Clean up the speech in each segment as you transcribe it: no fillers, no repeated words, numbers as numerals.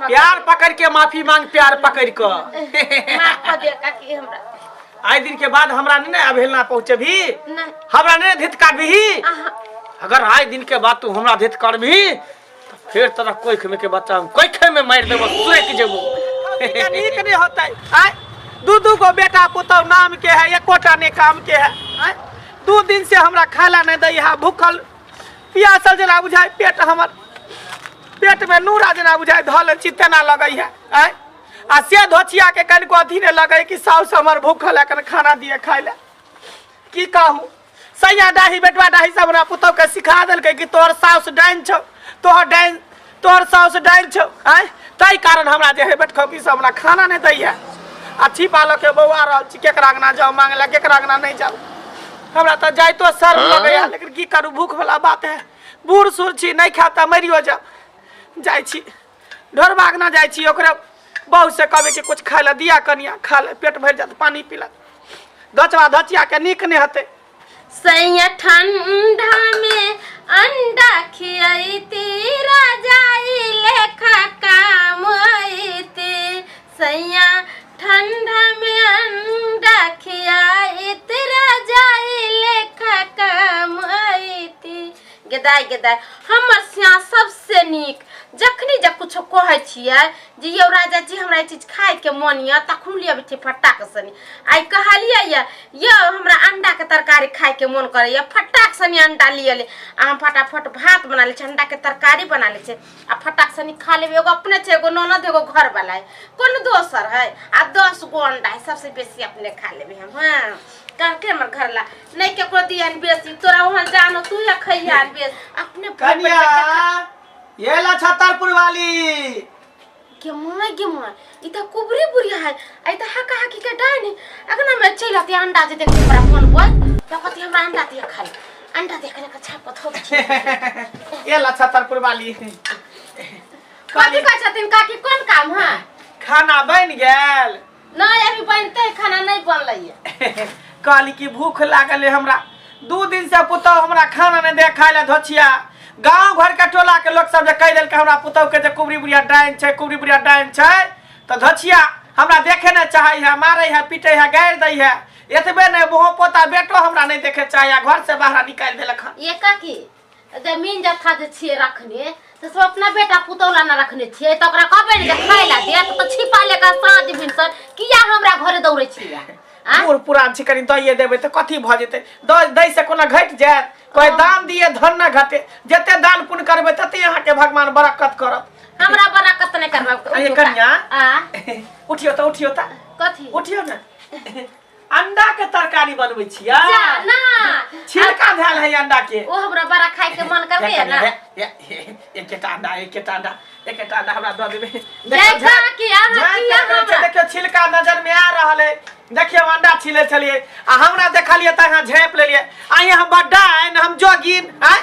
क्षमा प्यार पकड़ के माफी मांग, प्यार पकड़ के। माफ कर दिया काकी हमरा। आइ दिन के बाद हमरा नहीं ने अवहेलना पहुंचबी, नहीं। हमरा नहीं धित काटबी। अहाँ अगर आइ दिन के बाद तू हमरा धित करबी तो फिर तोरा कोख में के बच्चा हम कोखे में मार देबो, सुरक जेबो। नीक नहीं होतै। आय दू दू गो बेटा पुतहु नाम के है, एकोटा नहीं काम के है। आय 2 दिन से हमरा खाला नहीं दै है, भूखल पियासल जेना बुझाय, पेट हमर पेट में नूरा जेना बुझाय धल छी तेना लगै है। आय आ से धोचिया के कनिको अथी नहीं लगै कि साउस हमर भूखल है, कन खाना दिए खाय ले। की कहूँ, सैया डाही बेटवा डाही सब हमरा पुतहु के सिखा देलकै कि तोहर साउस डाइन छौ, तोहर डाइन, तोहर साउस डाइन छौ। आय ताहि कारण हमरा जे है बेटखौकी सब हमरा खाना नहीं दै है। आ छिपा लऽ के बौआ रहल छी, केकरा अंगना जाउ मांगे ला, केकरा अंगना नहीं जाउ। हमरा तऽ जाइतो शर्म लगैया, लेकिन की करू, भूख वाला बात है, बूढ़ सूढ़ छी, नहीं खायब तऽ मरियो जाउ। जाइ छी ढोरबा अंगना जाइ छी, ओकरे बहू से कहबै कि कुछ खाय लए दिया कनिया, खा ले पेट भरि जायत, पानी पी ले। धचवा धचिया के नीक नहीं हेतै। सैया ठंडा में अंडा खियैती, रजाई लेखा काम अइती। सैया ठंडा में अंडा खियाइत, रजाई लेखा काम अइती। गेदाय गेदाय हमर सिया सबसे नीक। जखनी जब कुछो कहै छियै जे यौ राजा जी हमरा ई चीज खाइके मन यऽ, तखन लिअ छै फटाक सनी। आइ कहलियै यऽ यौ हमरा अंडा के तरकारी खाइके मन करैया, फटाक सनी अंडा लिअ ले। आ हम फटाफट भात बना लै छी, अंडा के तरकारी बना लै छी आ फटाक सनी खा लेबै। एगो अपने छै, एगो ननद, एगो घरवाला है, कोनो दोसर है, आ 10 गो अंडा है, सबसे बेसी अपने खा लेबै हम। हाँ कहके हमर घर ला नहीं केकरो दिहन बेसी, तोरा वहाँ जानो तू या खइहन बेस अपने भर पेट कनिया खा। ये ला छतरपुर वाली। गे माय गे माय, ई त कुबरी बुढ़िया है, आ ई त हाका हाकी के डाइन है। अगना में चलि आती अंडा जे देखते बड़ा फोन पर त कथी हमरा अंडा दिया खाली, अंडा देख ले के छाप थोप छी। ये ला छतरपुर वाली। कथी कहै छथिन काकी, कोन काम है? खाना बन गेल? नहीं अभी बनते है, खाना नहीं बनलै है। कहली कि भूख लागल है हमरा, 2 दिन से पुतहु हमरा खाना नहीं दे खाय ले धोछिया। गांव घर के टोला के लोग सब जे कहि देलकै हमरा पुतहु के जे कुबरी बुढ़िया डाइन छै, कुबरी बुढ़िया डाइन छै, तऽ धोछिया हमरा देखे नहीं चाहे है, मारे है, पीटे है, गारि दै है। एतबे नहीं, बोहो पोता बेटो हमरा नहीं देखे चाहे है, घर से बाहर निकालि देलक हन। ये काकी जमीन जथा जे छियै रखने तऽ सब अपना बेटा पुतौह ला ना रखने छियै, तऽ ओकरा कहबै ने जे खाय ला दे, तऽ छिपा ले कऽ साँझ भिनसर किया हमरा घरे दौड़ै छियै? आँय? बूढ़ पुरान छी, कनि दइए देबै तऽ कथी भऽ जेतै? दै से कोनो घटि जायत? कोई दान दिए धन न घटे, जते दान पुण्य करबै तते अहाँके भगवान बरकत करत। हमरा बरकत नहि करबै। अरे कनिया। आ? उठियो तऽ, उठियो तऽ। कथी? उठियो ने, अंडा के तरकारी बनबै छियै। जा ना। छिलका धयल है अंडा के। ओ हमरा बड़ा खाय के मन करके ना। एकेटा अंडा, एकेटा अंडा, एकेटा अंडा हमरा दऽ देबै। जय काकी, अहाँ किया हमरा? देखियौ छिलका नजर में आ रहल है। देखियौ अंडा छिले छलियै आ हमरा देखलियै तऽ अहाँ झाँपि लेलियै। आइ हम बड्डा आइन, हम जोगिन। आँय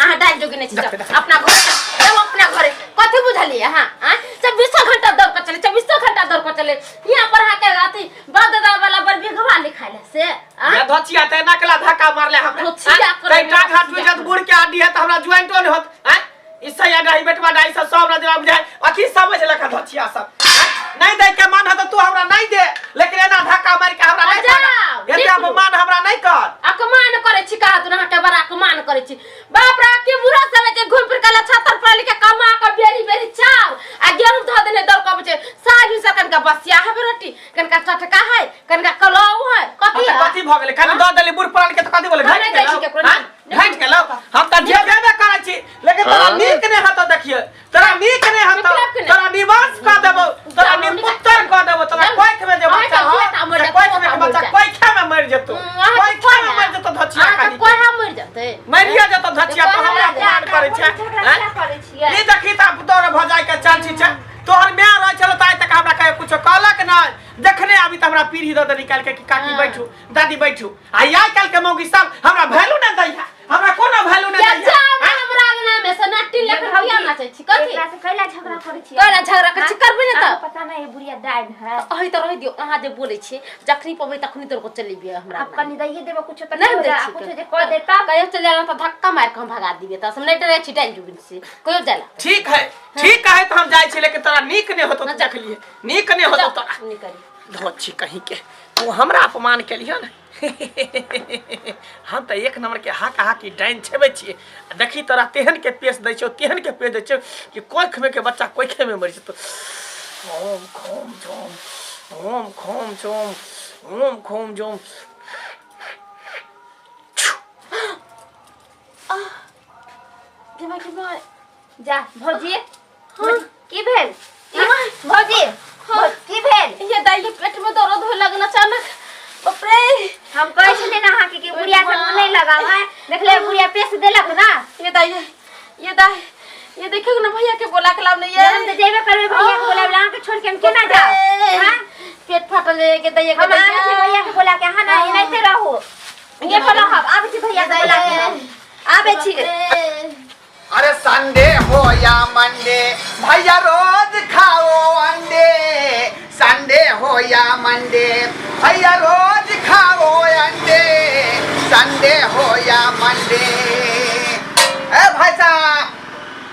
अहाँ डाल जोगी नहीं छी, जाउ अपना घर जाउ, अपना घरे। कथी बुझलियै अहाँ? आँय 24 घंटा दौड़ के चले, 24 घंटा दौड़ के चले। यहाँ पर अहाँके अथी बाप दादा वाला बड़ बिघवा लिखायल है से, आँय? या धोचिया ते एना केला धक्का मारले हमरा। धोचिया आँय? करे तै टांग हाथ धोचिया टूटि जायत, बूढ़ के हड्डी है तऽ हमरा ज्वाइंटो नहि होत। आँय? ई सैया डाही बेटवा डाही सब सब हमरा जेना बुझाय अथी समझ लका धोचिया सब। आँय? नहि दै के मन है तऽ तू हमरा नहि दे, लेकिन एना धक्का मारि के हमरा नहि जाउ, फायदा। एते निकलू। अपमान हमरा नहि कर। अपमान करै छी कहा तू, अहाँके बड़ा अपमान करै छी। बाप रे की बुरा समय छै, घुमि फिर के छतर पर लिखे कमा के बेरी बेरी चाउर आ गेहूं धऽ देने दौड़ के अबै छै। साग ही से कनका बसिया है रोटी, कनका चटका है, कनका कलौ है, कथी हाँ, तऽ है? कथी भऽ गेलै? खाली दऽ देली बूढ़ पुरान के तऽ कथी बोले? हम घटि नहि दै छी गेलौ? केकरो, हाँ? नहि। घटि गेलौ? हम तऽ जे देबे करै छी, लेकिन तोरा नीक नहि हेतौ। देखिए तोरा नीक नहि हेतौ, निकलब कि नहि? तोरा निवास कऽ देबौ, तोरा जाउ, निपुत्तर कऽ देबौ, तोरा जाउ। कोखि में जे अहाँके बच्चा हो, बेटा मरि से जायत, कोखि में के पोता मरि बच्चा जायत। कोखे में मरि जेतौ, अहाँके कोखे में मरि जेतौ धचिया अहाँके कहीं। कोहा मरि जेतै। मरिए जेतौ धचिया, तो हमरा अपमान करै छै। झगड़ा आँय? किया करै छियै? ई देखी तऽ तोर भऽ जाय के चल छी छै। तोहर माय रहै छलो तऽ आइ तक हमरा कहियो कुछो कहलक नहि। जखने आबी तऽ हमरा पीढ़ी दऽ दे निकालि के कि काकी बैठू, दादी बैठू। आ आइ काल्हि के मौगी सब हमरा वैल्यू नहि दै है, हमरा कोनो वैल्यू नहि या दै है। जाउ ने हमरा अंगना में से ना नाटी लेखन किया नाचै छी कथी? एकरा से कैला झगड़ा करै छी? कैला झगड़ा करै छी? करबै ने तऽ। अहाँके पता नहीं है बुढ़िया डाइन है। अही तऽ रहि दियौ, अहाँ जे बोलै छियै जखनी पबै तखनी तोर को चलि हमरा। अब कनी दैये देबो कुछो तऽ नहीं हो दै जा छी। कुछो जे कह देता। कहियो चलि जाला तऽ धक्का मारि कऽ हम भगा दिबै, तऽ हम नहि डरै छी डाइन जुगिन से। कहियो जाला। ठीक है, ठीक है, तऽ हम जाइ छी, लेकिन तोरा नीक नहि होतो। देखलिए, नीक नहि होतो तोरा। नहि करी। धोची कहीं के, तू हमरा अपमान केलिह ने। हम तऽ एक नंबर के हाक हाकी डाइन छेबै छियै। आ देखी, तोरा तेहन के पेश दै छियौ, तेहन के पेश दै छियौ कि कोखमे के बच्चा कोखे में मरि जेतौ। ओम खोम झोम, ओम खोम झोम, ओम खोम झोम। गे माय, गे माय। जा भौजी, की भेल भौजी? की भेल? ये दाई के पेट में दर्द होए लगल अचानक, बाप रे। हम कहै छलियै ने अहाँके कि बुढ़िया से मुँह नहीं लगाव है, देखले बुढ़िया पेश देलक ना। ये दाई, ये दाई, ये देखियो ना, भैया के बोला के लाओ ने ये। हम तऽ जेबे करबै भैया के बोलाबै, अहाँके छोड़ के हम केना जाउ? हाँ? पेट फाटल है के दाई के। हम आबै छी भैया के बोला के, अहाँ ना एनाहिते रहू, ये पर रहब। आबै छी भैया के बोला के, आबै छी। अरे संडे हो या मंडे, भैया रोज खाओ अंडे। संडे हो या मंडे, भैया रोज खाओ अंडे। संडे हो या मंडे। ए भाई साहब,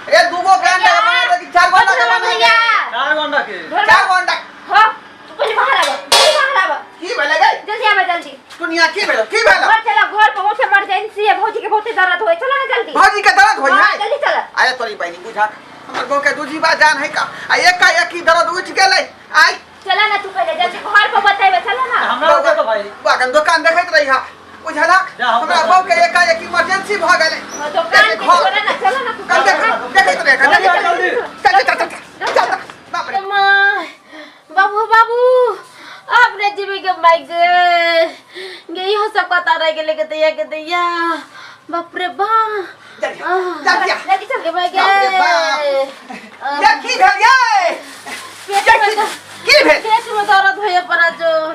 ए दूगो के अंडा बना दे कि चार गो अंडा के बना दे? भैया। चार गो अंडा के। चार गो अंडा। हो, तू पहिले बाहर आबो, जल्दी बाहर आबो। की भेलै गई? जल्दी आबो, जल्दी। दुनिया, की भेल, की भेल? घर चला, घर बहुत इमरजेंसी है, भौजी के बहुते दर्द होय, चलो ना जल्दी। भौजी के दर्द होय हाँ, है? जल्दी चलो। अरे तोरी बहिनी, बुझा हमर गाँव के दूजी बार जान है का, आ एका एकी दर्द उठि गेलै आइ। चला ना तू पहिले जल्दी, घर पर बतेबे, चला ना। हमरा रोको तो भाई। बागन दुकान देखैत रही हा, बुझलक? जा, हम हमरा बहू के एका एक इमरजेंसी भऽ गेलै। हाँ, दुकान के छोड़ा ना, चला ना तू। कल देखैत रही, जल्दी, जल्दी। चल चल चल चल चल, बाप रे। माय बाबू, बाबू, अपने जीवी के माय गे गे, इहो सब कता रह गेले के दैया, के दैया, बाप रे बा। चल चल चल। जल्दी चल। गे माय गे। बाप रे बाप, ये की भेल ये? पेट में की भेल? पेट में दर्द होइए बड़ा जोर।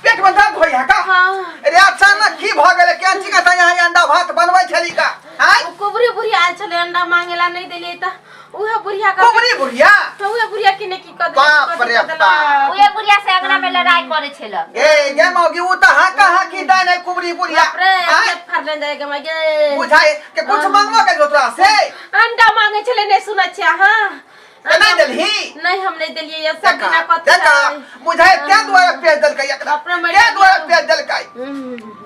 पेट में दर्द होई है का? हाँ। अरे अचानक की भऽ गेलै? केहन छी का यहाँ अंडा भात बनबै छली का आय? ओ कुबरी बुढ़िया आयल छलै अंडा मांगेला, नहीं देलियै तऽ उहे बुढ़िया का। कुबरी बुढ़िया? तऽ उहे बुढ़िया की ने की कऽ देलक। बाप रे बाप। उहे बुढ़िया से अंगना में लड़ाई करे छल। गे गे मौगी, उ त हाका हाकी दाय नै कुबरी बुढ़िया। बाप रे। आय? पेट फाड़ले जाय गे माय गे। बुझाय के कुछ मांगबो के तोरा से? अंडा मांगे छलै, नहीं सुनै छियै अहाँ? तऽ नहि देलही? नहीं, हम नहीं देलियै, ये सब देखा बिना कथी देखा है। बुझाय तें दुआरे पेज देलकै एकरा। बाप रे, मरि तें दुआरे गेलियै। पेज देलकै।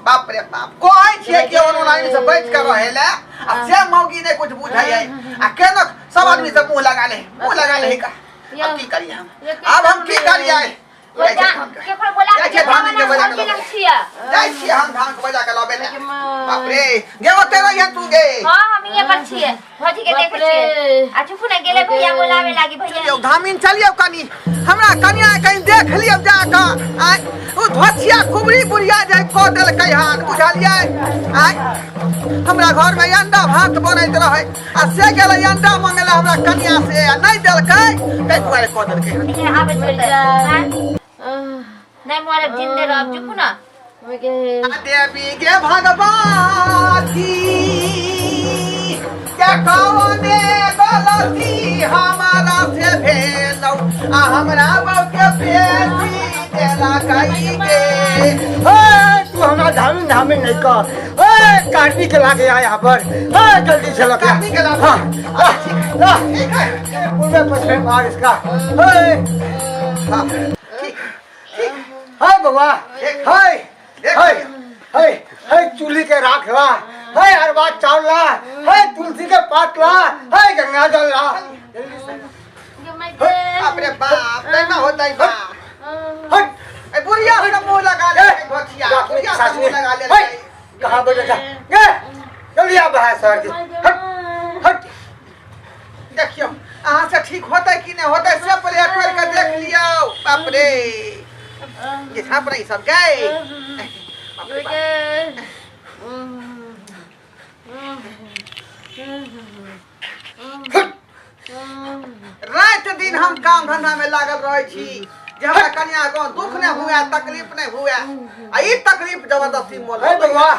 बाप रे बाप, कहै छियै कि ऑनलाइन से बच के रहै ले, आ से मौगी नहि कुछ बुझै है, आ केना सब आदमी से मुंह लगा ले, मुंह लगा ले का। अब की करिए हम? ये की अब हम की करिए? करिए? जाइ छियै धान के। केकरो बोला जाइ छियै धान के बजा के लबै। छियै। जाइ छियै हम धान के बजा के लबै ले। गे माय। बाप रे, गे ओते रहिए तू गे। हाँ, हम इहे पर छियै, भौजी के बाप देखै रे। छियै। आ चुप ने गेलै भैया बोलावे लागी भैया। चलियौ धामिन, चलियौ कनी हमरा कनिया कहीं देख लियौ जाकऽ। आय, ओ धोछिया कुबरी बुढ़िया जे कऽ देलकै हन, बुझलियै? आय, हमरा घरमे अंडा भात बनैत रहै, आ से गेलै अंडा मंगेला हमरा कनिया से, आ नहि देलकै, ताहि दुआरे कऽ देलकै हन। इहे आबै छै तऽ आँय? नहि मरब, जिंदे रहब, चुप ना। गे। देवी गे भगवती, के कौने गलती हमारा से भेलौ, आ हमरा बहू के बेटी देला कई गे? ए, तू हमरा धामिन धामिन नहीं कर। ए, काटनी के लाके आ यहाँ पर। ए, जल्दी से लगे। काटनी के लाके? हाँ, हाँ, हाँ। ठीक है। पूर्वे पश्चिम मार इसका। ए, हाँ, ठीक ठीक। हाय बउआ, हाय। देख। हाय हाय हाय, चूल्ही के राख ला, हाय अरबा चावल ला, हाय तुलसी के पात ला, हाय गंगा जल ला, जल्दी से। गे माय गे। बाप रे बाप, नहीं ना होता है बाप। हट। ए बुढ़िया से मुंह लगा ले गोठिया, बुढ़िया से मुंह लगा ले। हाय, कहाँ बैठे था गे? जल्दी आ बाहर सर जी, हट हट। देखियौ, अहाँ से ठीक होतै कि नहि होतै से पहिले एक बेर के देख लियौ। बाप रे, ये झाँप रही सब गए, बाप रे बाप। राति दिन हम काम धंधा में लागल रहै छी जे हमरा कनिया को दुख नहि हुए, तकलीफ नहि हुए, आ ई तकलीफ जबरदस्ती मोल। हाय बउआ,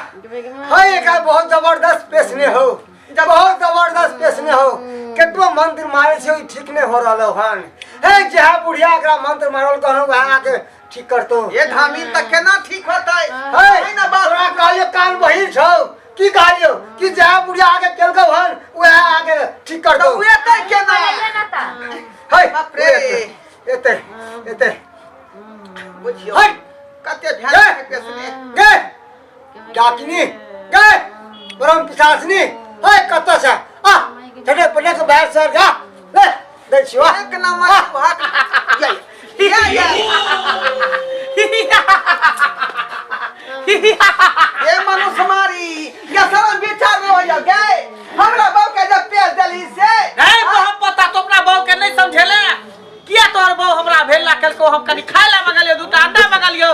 हाय, एक बहुत जबरदस्त पेशने हो। बहुत जबरदस्त पेशने हो केतबो मंत्र मारे छै ठीक नहीं हो रहल हन। हे जहाँ बुढ़िया एकरा मंत्र मारल कहनो वहाँ आके ठीक करतो। ये धामी त केना ठीक होतै? हे ना बात तोरा कहलियो कान बहिर छौ की कहलियो कि जहाँ बुढ़िया आके केलकौ हन वहाँ आके ठीक त करतो। उहे तै केना? हे बाप रे। एते एते बुझियो हट कते ध्यान के पेशने। गे डाकिनी गे परम पिशाचनी हे कत छ आ छटे पटे के बाहर सर जा ले दै छियो। एक नंबर भाग या या ए मनुष्य मारी या सारा विचार में हो जा गए हमरा बाप के जब पेश देली से। हे तो पता तो अपना बहू के नहीं समझेले किया तोहर बहू हमरा भेला केलको हम कनी खाय ला मंगलियो दूटा अंडा मंगलियो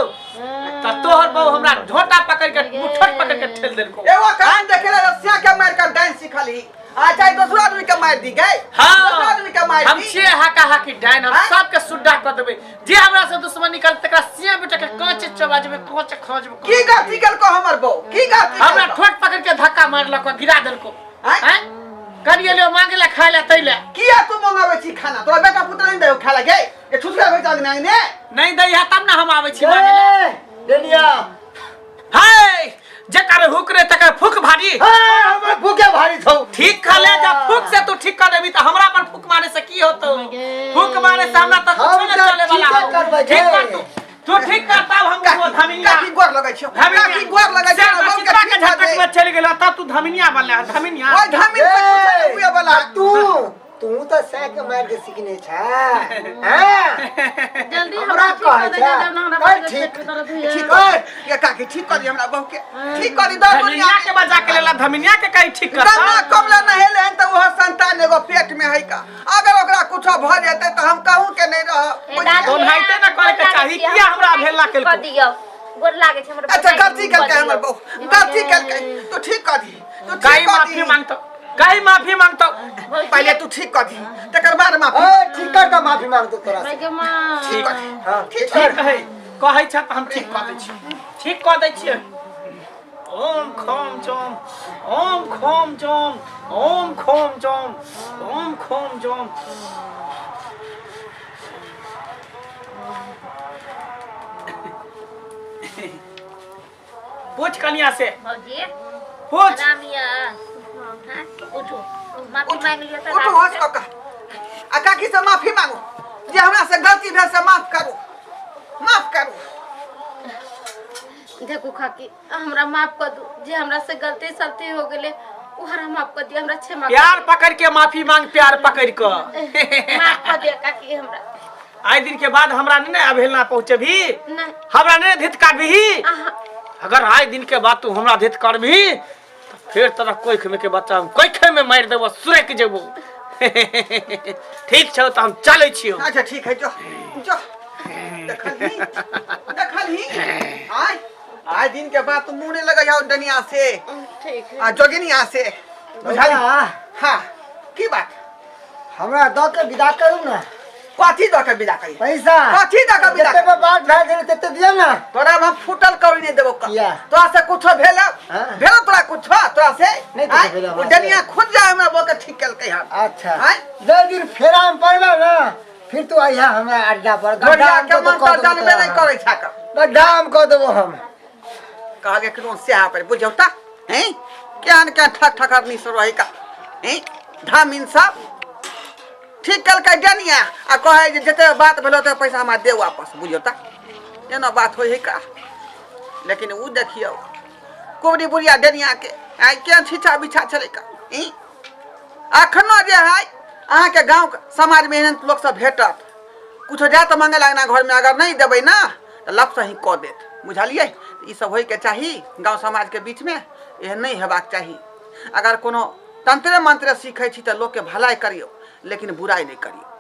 त तोहर बहू हमरा झोटा पकड़ के मुठट पकड़ के ठेल देलको। एगो कान देखेला रस्सिया के मार के डांस सिखली आ चाहे दोसर आदमी के मार दी गए। हाँ दोसर आदमी के मार हम दी। छिए हाका हाकी डाइन हम हाँ? सबके सुड्डा कर देबै जे हमरा से दुश्मनी कर तकरा सिया बेटा के कांच चबा जेबै कांच खा जेबै। की गलती केलको हमर बहू? की गलती हमरा केलको? ठोट पकड़ के धक्का मारलको गिरा देलको। आँय? हैं करिए लियो मांगे ला खाय ला तैले किया तू मंगावे छी खाना? तोरा बेटा पुत्र नहीं देहो खाला गे ये छुछुरा भेज अंगना ने नहीं दै है तब ना हम आबै छी मांगे ला। डेनिया हाय जेकर हुक रे तकर फूक भारी। हे हमर फूके भारी छौ। ठीक खले जब फूक से तू ठीक कर देबी त हमरा पर फूक मारे से की होतो? फूक मारे से हमरा त हम कुछ न त चले वाला ठीके हो। करबै ठीक कर गे। तू तू ठीक कर तब हम वो धमिनिया काकी गोर लगै छियो। काकी गोर लगै छियो, से हमरा बाप के चित्रा के ठीक भऽ झटक जाए। में चलि गेलो तब तू धमिनिया बनले धमिनिया। ओइ धमिन से कुछ नहीं हुए वाला। तू तू त सै के मार के सीखने छ। हां जल्दी हमरा हमरा ठीक कर कहै दे छै। जब हमरा कर पेट ठीक। में दर्द होइए। ठीक कर ये काकी ठीक कर दी हमरा बहू के ठीक कर दी दर धमिनिया के बजा के लेला धमिनिया के कहीं ठीक कर। गंगा कमला नहेले हन त ओहो संतान एगो पेट में है का अगर ओकरा कुछ भ जेतै त हम कहूं के नहीं रह। ओनाहिते न करे के चाही, किया हमरा भेला केलको? कर दियौ गोर लागे छै हमर। अच्छा गलती केलकै हमर बहू गलती केलकै तू ठीक कर दी तू काई ठीक कर माफी दी। मांगतो काई माफी मांगतो? पहले तू ठीक कर दी तकर बाद माफी। ए ठीक कर त माफी मांगतो तोरा से। गे माँ ठीक कर दी। हां ठीक ठीक है कहै छ त हम ठीक कर दै छी ठीक कर दै छियै। ओम खोम चोम ओम खोम चोम ओम खोम चोम ओम खोम चोम। पूछ कनिया से भौजी पूछ। रामिया हां उठो माफी मांग लियो त उठो हंस कऽ आ काकी से माफी मांगो जे हमरा से गलती भेल से माफ करू माफ करू। देखू काकी हमरा माफ कर दू जे हमरा से गलती सलती हो गेले उ हमरा माफ कर दिया हमरा क्षमा कर प्यार पकड़ के माफी मांग प्यार पकड़ के माफ कर दिया काकी हमरा। आइ दिन के बाद हमरा नहीं अवहेलना पहुंचेबी नहीं हमरा नहीं धित काटबी। अगर आइ दिन के बाद तू हमरा धित करबी त फिर तोरा कोख में के बच्चा हम कोख में मारि देबो सुरक जेबो। ठीक छौ त हम चलै छियौ। अच्छा ठीक है जो जो देखलही देखलही आइ आइ दिन के बाद तू मुंह नहीं लगै डनिया से ठीक है आ जोगिनिया से बुझाली। हां की बात? हमरा द के विदा करू ना। कथी द के विदा करी? पैसा कथी द के विदा? जते बात भए गेल तते दियौ ना। तोरा हम फूटल कौड़ी नहीं देबो का। किया? तोरा से कुछो भेल? हाँ? भेल तोरा कुछो? तोरा से नहीं कुछो भेल हमरा ओ डनिया खुद जा हमरा बो के ठीक केलकै हन। अच्छा आँय? जै दिन फेरा में पड़बे ना फिर तू अइहा हमरा अड्डा पर। गड्ढा के मन त जानबे नहीं करै छा का। गड्ढा हम कह देबो हम। कहगे कि से पर बुझौ त हैं केहन केहन ठक ठकरनी सब रही का हैं धामिन सब ठीक केलकै डनिया आ कहै जे जते बात भेलो ते पैसा हमरा दे वापस बुझियौ त एना बात होइ है का। लेकिन उ देखियौ कुबरी बुढ़िया डनिया के आइ केहन छिछा बिछा छलै का ई अखनो जे है अहाँके गाँव समाज में एहन लोक सब भेटत कुछो जात मांगे लगना घर में अगर नहीं देबै ना तऽ लप सही कऽ देत बुझलियै। ई सब होइके चाही गाँव समाज के बीच में एहन नहीं हेबाक चाही। अगर कोनो तंत्रे मंत्रे सीखै छी तऽ लोकके भलाई करियौ लेकिन बुराइ नहीं करियौ।